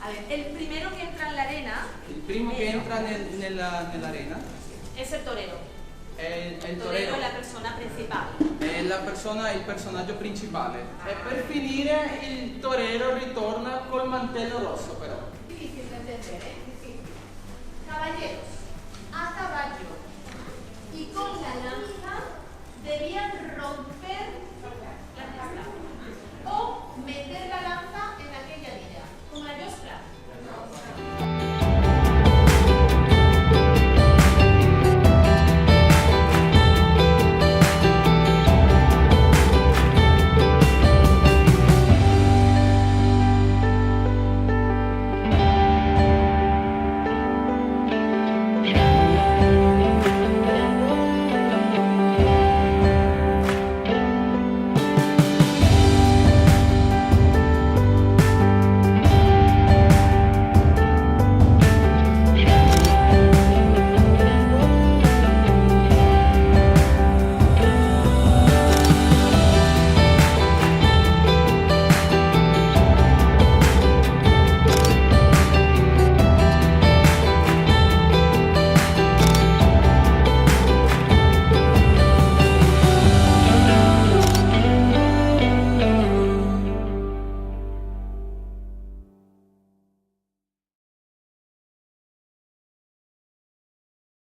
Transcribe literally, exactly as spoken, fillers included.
A ver, el primero que entra en la arena Il primo che entra nel- nella, nell'arena es el torero. è, è il El torero torero. Es la persona principal. È la persona, il personaggio principale. E per finire il torero ritorna col mantello rosso, però. Difícil de entender, ¿eh? Caballeros a caballo y con la lanza debían romper la pista o meter la lanza en aquella villa. Como la